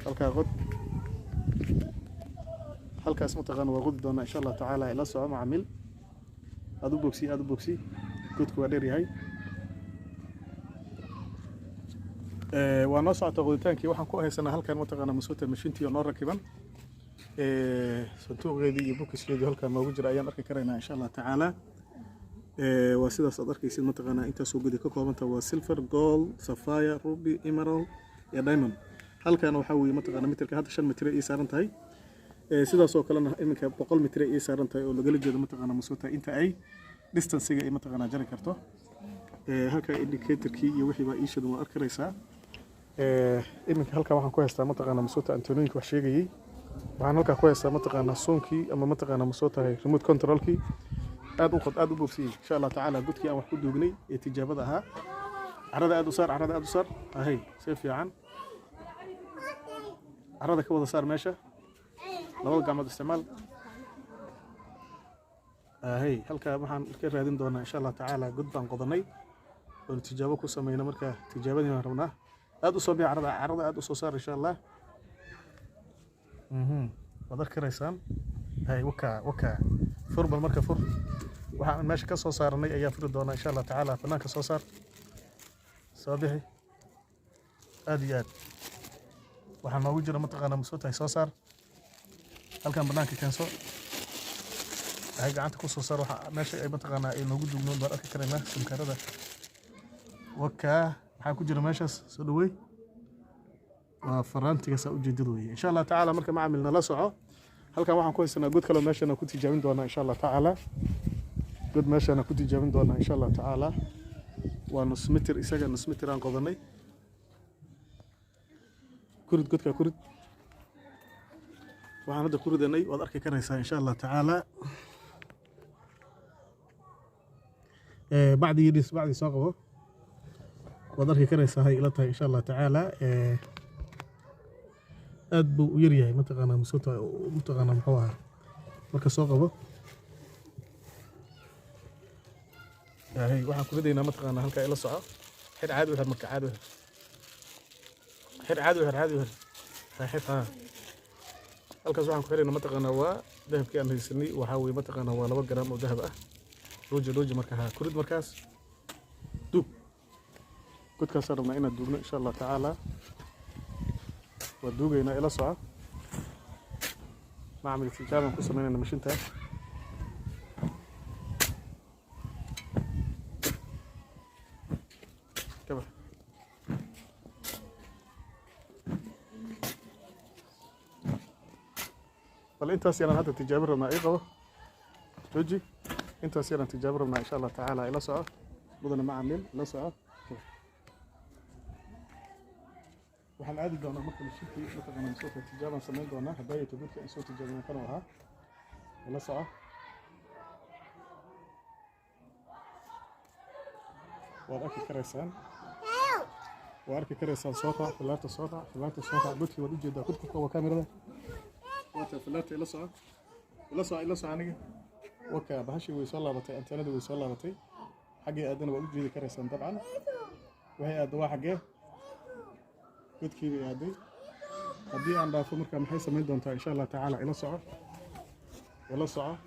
Halkaa qod, halkaas mataqaana waa qodi doonaa, insha Allah tacaala. Ila soco, macamil. Aad u bogsi, aad u bogsi. Godku waa dheer yahay. Waa noo socota qoditaankii. Waxaan ku haysanaa halkan, mataqaana, masuuta mashiintii oo noo rakiban, sanduuqeedii iyo bukiskeedii halkan noogu jira ayaan arki karaynaa, insha Allah tacaala. Waa sidaas aad arkaysid, mataqaanaa, intaasoo gudi ka koobanta: waa silver, gold, sapphire, ruby, emerald iyo diamond. Halkan waxaa weeye, mataqaana, mitirka hadda 5 mitir ii saaran tahay. Sidaas oo kalena iminka 100 mitir ii saaran tahay, oo lagala jeedo, mataqaana, masuuta inta ay distancega ay, mataqaanaa, jari karto. Halka indicatorkii iyo wixii baa ii shidan, waa arki karaysaa. Iminka halkan waxaan ku haystaa, mataqaana, masuuta antenooyinka wax sheegayey. Waxaan halkaa ku haystaa, mataqaanaa, suunkii ama, mataqaanaa, masoo tahay remote controlkii. Aad u qod, aad u boobsiyey, insha Allah tacaala. Godkii aan wax ku duugnay ee tijaabada ahaa, carada aad u saar, carada aad u saar. Ahay, si fiican carada ka wada saar meesha. Labada gacmood isticmaal. Ahay, halkaa waxaan ka raadin doonaa, insha Allah tacaala, god baan qodanay oonu tijaabo ku sameyno. Marka tijaabadii baan rabnaa. Aad u soo bixi carada, carada aad u soo saar, insha Allah. Waad arki karaysaan. Hay, waka waka, fur bal. Marka fur, waxaan meesha ka soo saaranay ayaa furi doonaa, insha Allah tacaala. Banaanka soo saar, soo bixi. Aad iyo aad waxaa noogu jira, mataqaanaa, masoo tahay. Soo saar halkan, banaanka keenso. Waxay gacanta ku soo saar. Waxa meesha ay, mataqaanaa, ay noogu dugnoon baan arki karaynaa. Simkarada wakaa. Maxaa ku jira meeshaas? Soo dhaweey. Waa faraantiga saa ujeedada weeye, insha Allah tacaala. Marka, macamil, nala soco. Halkan waxaan ku haysanaa god kaloo meeshana ku tijaabin doonaa, insha Allah tacaala. God meeshana ku tijaabin doonaa, insha Allah tacaala. Waa nus mitir isaga, nus mitir aan qodanay. Kurid godka, kurid. Waxaan hadda ku ridanay waad arki karaysaa, insha Allah tacaala. Bacdigii dhis, bacdi soo qabo. Waad arki karaysaa, hay ila tahay, insha Allah tacaala. Aad buu u yaryahay, mataqaanaa, masuuta, mataqaanaa, muxuu ahaa. Marka soo qabo. Hay, waxaan ku ridaynaa, mataqaanaa, halkaa ila soco. Xir caadi u xir. Marka caadi u xir, xir caadi u xir, caadi u xir. Ha, xir. Ha, halkaas waxaan ku xiraynaa, mataqaanaa, waa dahabkii aan haysanay. Waxaa weeye, mataqaanaa, waa 2 garaam oo dahab ah. Ruuji, ruuji. Marka ha kurid, markaas duug. Godkaasaan rabnaa inaan duugno, insha Allah tacaala. Waa duugaynaa, ila soco, macmil. Tijaabaan ku samaynayna mashinta. Kabax. Bal intaas yaraan hadda tijaabin rabnaa. Ii qabo, jooji. Intaas yaraan tijaabin rabnaa, insha Allah tacaala. Ila soco, mudana macamil, ila soco. Waxaan aadi doonaa marka mashintii, mataqaana, masoo tijaabaan samayn doonaa. Hadaayato godka aan soo tijaabin kan ahaa. Ila soco. Waad arki karaysaan, waa arki karaysaan. Soo raac filaarta, soo raac filaarta, soo raac. Godkii waad ujeedaa. Godka ku qabo kaamirada. Waata filaarta. Ila soco, ila soco, ila soco aniga. Waka, bahashii way soo laabatay, anteenadii way soo laabatay. Xaggee aadana waad ujeedi karaysaan dabcan. Waxay aadda waa xaggee? Godkii bay aaday. Haddii aan dhaafo marka maxay samayn doontaa, insha Allah tacaala? Ila soco, ila soco,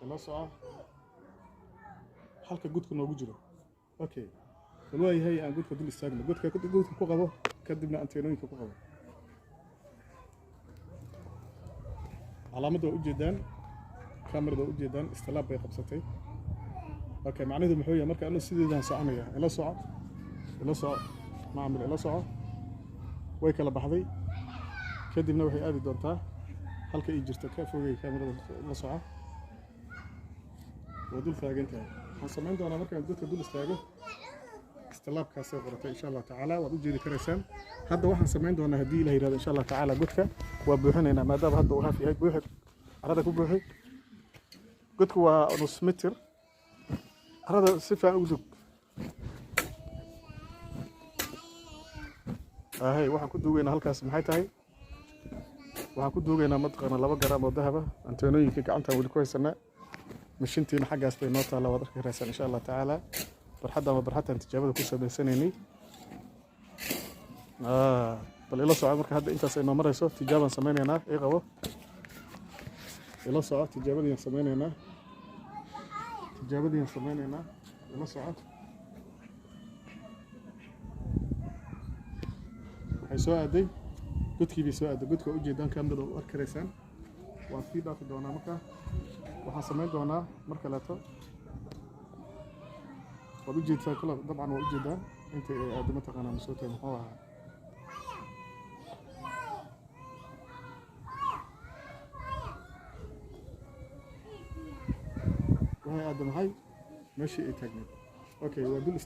ila soco. Halka godka noogu jiro. Okay, bal waa yahay, aan godka dul istaagno. Godka, godka ku qabo, kadibna anteenooyinka ku qabo. Calaamadda waa ujeedaan, kamerada waa ujeedaan, istilaab bay qabsatay. Okay, macnaheedu muxuu yahay? Marka anu sideedaan soconaya. Ila soco, ila soco, macamil, ila soco. Way kala baxday, kadibna waxay aadi doontaa halka ii jirta. Ka fogey kamerada, la soco. Waa dul taagan tahay. Waxaan samayn doonaa markaan godka dul istaago, istilaabkaasay qoratay, insha Allah tacaala. Waad u jeedi karaysaan. Hadda waxaan samayn doonaa, haddii Ilah yirahdo, insha Allah tacaala, godka waa buuxinaynaa maadaama hadda uu haaf yahay. Buuxi carada, ku buuxi. Godku waa nus mitir. Carada si fiican ugu dug. Ahay, waxaan ku duugaynaa halkaas maxay tahay? Waxaan ku duugaynaa, mataqaana, 2 garaam oo dahaba. Anteenooyinka gacantaan weli ku haysanaa. Mashintiina xaggaas bay noo taallaa, waad arki karaysaan, insha Allah tacaala. Barxaddan waa barxadtaan tijaabada ku samaysanaynay. Bal ila soco marka hadda intaas ay noo marayso, tijaabaan sameynaynaa. Ii qabo, ila soco, tijaabadiiaan sameynaynaa, tijaabadiiaan sameynaynaa, ila soco. Waxay soo aaday godkii bay soo aaday. Godka waa ujeedaan, kamerada u arki karaysaan. Waan sii dhaafi doonaa. Marka waxaan samayn doonaa mar kaleeto. Waad ujeedtaa kala, dabcan waa ujeedaan intay ay aado, mataqaanaa, masoo tahay, muxuu ahaa. Waxay aadda maxay meeshii ay taagneed. Okay, waa dul.